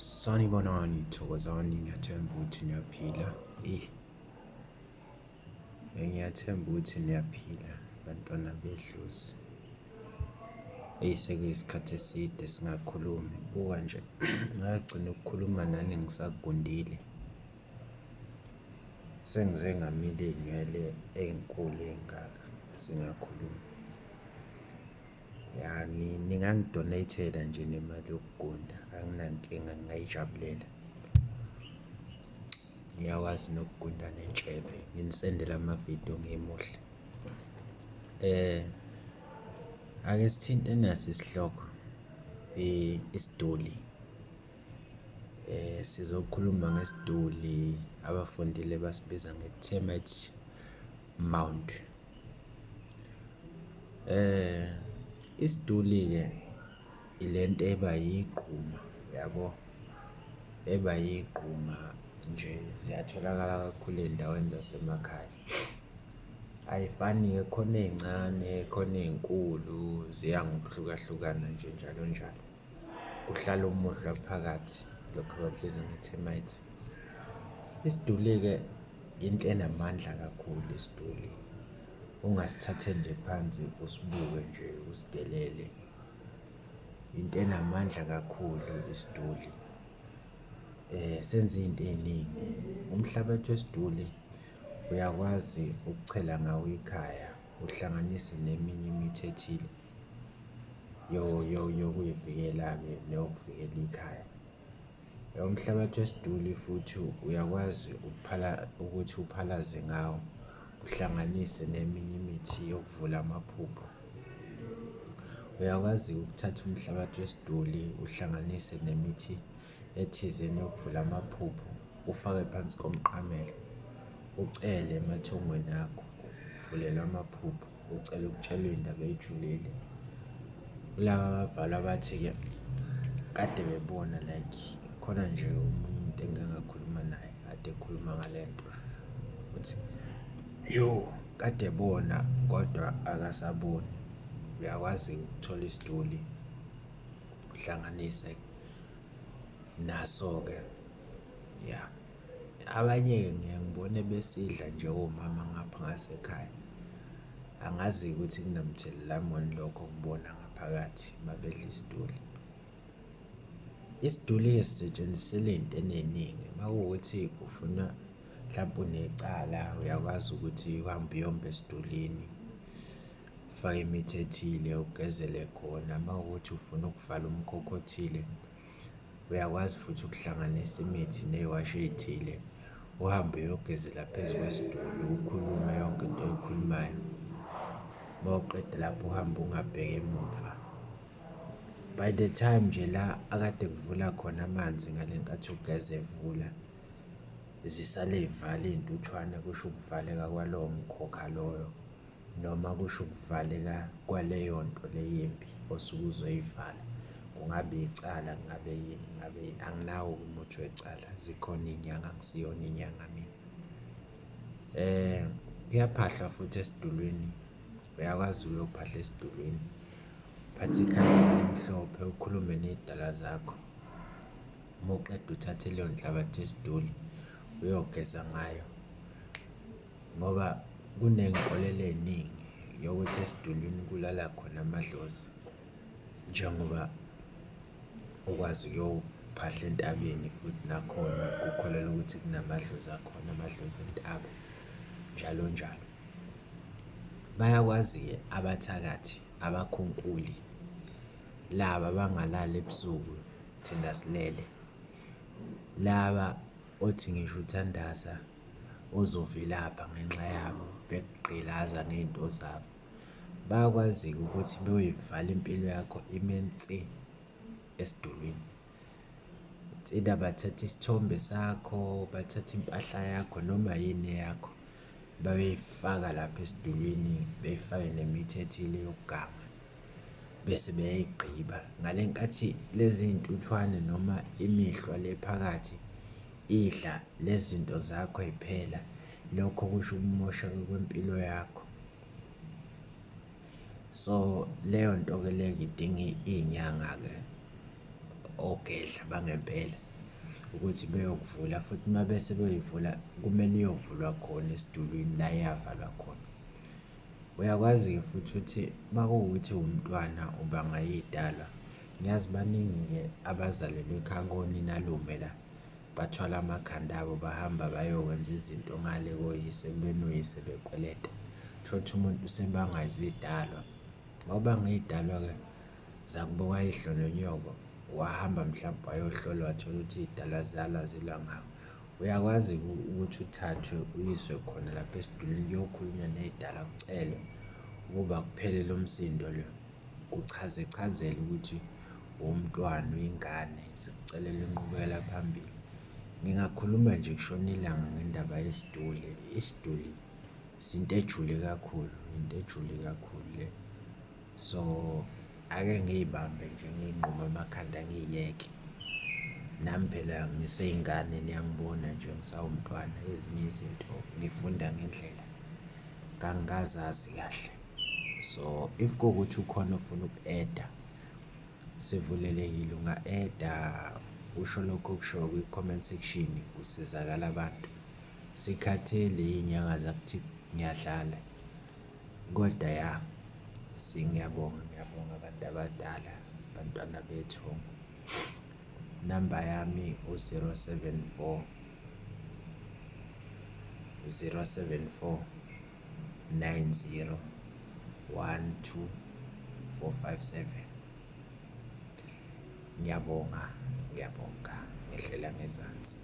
Sanibonani, thokozani, ngiyathemba ukuthi niyaphila. Eyi, ngiyathemba ukuthi niyaphila bantwana bedlozi. Eyi, sekuyisikhathi eside singakhulumi. Buka nje, ngagcina ukukhuluma nani ngisagundile. Sengize ngamila iy'nwele ey'nkulu ey'ngaka singakhulumi. Ya, ningangi-donate-ela nje nemali yokugunda, anginankinga ngingayijabulela. Ngiyakwazi nokugunda nentshebe, nginisendele amavidiyo ngimuhle. Ake sithinte nasi isihloko, isiduli. Sizokhuluma ngesiduli, abafundile basibiza nge-termite mound. Isiduli-ke ile nto eba yigquma yabo, eba yigquma nje ziyatholakala kakhulu ey'ndaweni zasemakhaya. Ayifani-ke khona ey'ncane, khona ey'nkulu, ziya ngokuhlukahlukana nje njalo njalo. Kuhlala umuhlwa phakathi, lokhu abakubiza nge-termite. Isiduli-ke into enamandla kakhulu isiduli, ungasithatheli nje phansi usibuke nje usidelele, into enamandla kakhulu isiduli. Senza iy'nto ey'ningi, umhlabathi wesiduli uyakwazi ukuchela ngawo ikhaya, uhlanganise neminye imithi ethile yokuy'vikela-ke neyokuvikela ikhaya. Umhlabathi wesiduli futhi uyakwazi ukuthi uphalaze ngawo, uhlanganise neminye imithi yokuvula amaphupho. Uyakwazi-ke ukuthatha umhlabathi wesiduli uhlanganise nemithi ethizeni yokuvula amaphupho, ufake phansi komqamelo, ucele emathongweni akho, uvulelwe amaphupho, ucele ukutshelwa iy'ndaba ey'julile. Kulaba abavalwa abathi-ke kade bebona like khona nje omunye umuntu engike ngakhuluma naye kade ekhuluma ngale nto, uthi yo, kade ebona kodwa akasaboni. Uyakwazi-ke ukuthola isiduli uhlanganise naso-ke, ya. Abanye-ke ngiye ngibone besidla nje omama ngapha ngasekhaya, angazi-ke ukuthi kunamthelela muni lokho kubona ngaphakathi uma bedla isiduli. Isiduli-ke sisetshenziselwa ey'ntweni ey'ningi, uma kuwukuthi ufuna mhlampe unecala, uyakwazi ukuthi uhambe uyomba esidulini, ufake imithi ethile, ugezele khona. Uma kuwukuthi ufuna ukuvala umkhokha othile, uyakwazi futhi ukuhlanganisa imithi ney'washo ey'thile, uhambe uyogezela phezu kwesiduli, ukhulume yonke into oyikhulumayo. Uma uqeda lapho uhambe ungabheki emuva. By the time nje la akade kuvula khona amanzi ngale nkathi ugeza evula, zisale y'vala iy'ntuthwane kusho ukuvaleka kwalowo mkhokha loyo noma kusho ukuvaleka kwaleyo nto le embi osuke uzoyivala. Kungabe icala, kungabe yini, kungabe yini, anginawo-ke umuthi wecala, zikhona iy'nyanga angisiyona inyanga mina. Kuyaphahlwa futhi esidulwini, uyakwazi ukuyophahla esidulwini, uphathe ikhandlela elimhlophe ukhulume ney'dalwa zakho. Uma uqeda uthathe leyo nhlabathi yesiduli uyogeza ngayo ngoba kuney'nkolelo ey'ningi yokuthi esidulwini kulala khona amadlozi, njengoba ukwazi ukuyophahla entabeni futhi nakhona kukholelwa ukuthi kunamadlozi akhona, amadlozi entaba, njalo njalo. Bayakwazi-ke abathakathi, abakhunkuli, laba abangalali ebusuku thina silele, laba othi ngisho uthandaza uzovilapha ngenxa yabo, bekugqilaza ngey'nto zabo. Bayakwazi-ke ukuthi beyoyivala impilo yakho ime nsi esidulwini. It's either bathatha isithombe sakho, bathathe impahla yakho noma yini eyakho, bayoyifaka lapha esidulwini, beyifake nemithi ethile yokuganga bese beyayigqiba. Ngale nkathi lezi iy'ntuthwane noma imihlwa le phakathi idla lezi zinto zakho y'phela, lokho kusho ukumosheka kwempilo yakho. So, leyo nto-ke leyo idinga iy'nyanga-ke, ogedla bangempela. ukuthi beyokuvula futhi uma bese beyoyivula kumele iyovulwa khona esidulwini la eyavalwa khona. Uyakwazi-ke futhi ukuthi uma kuwukuthi uwumntwana ubanga iy'dalwa, ngiyazi baningi-ke abazalelwe ekhaya koninalume la, bathwala amakhanda abo bahamba bayokwenza izinto ngale koyise ekubeni oyise bekweleta. Uthole ukuthi umuntu usebanga izidalwa. Uma ubanga iy'dalwa-ke zakubo kayihlo nonyoko, wahamba mhlawumbe wayohlolwa wathola ukuthi iy'dalwa ziyalwa zilwa ngawe. Uyakwazi-ke ukuthi uthathwe uyiswe khona lapha esidulini kuyokhulunywa ney'dalwa kucelwe ukuba kuphele lo msindo lo, kuchaze chazele ukuthi uwumntwana, uyingane, sikucelela inqubekela phambili. Ngingakhuluma nje kushone ilanga ngendaba yesiduli. Isiduli sinto ejule kakhulu, into ejule kakhulu le. So, ake ngiy'bambe nje ngiy'nqume amakhanda ngiy'yeke. Nami phela ngiseyingane niyangibona nje ngisawumntwana, ezinye izinto ngifunda ngendlela, kangikazazi kahle. So, if kuwukuthi ukhona ofuna uku-add-a, sivulelekile unga-add-a usho lokho okushoyo kwi-comment section kusizakala abantu. Sikhathele iy'nyanga zakuthi ngiyadlala, kodwa ya ngiyabonga, ngiyabonga abantu abadala, bantwana bethongo. Namba yami u-074 074 90 12 457. Ngiyabonga, ngiyabonga, ngehlela ngezansi.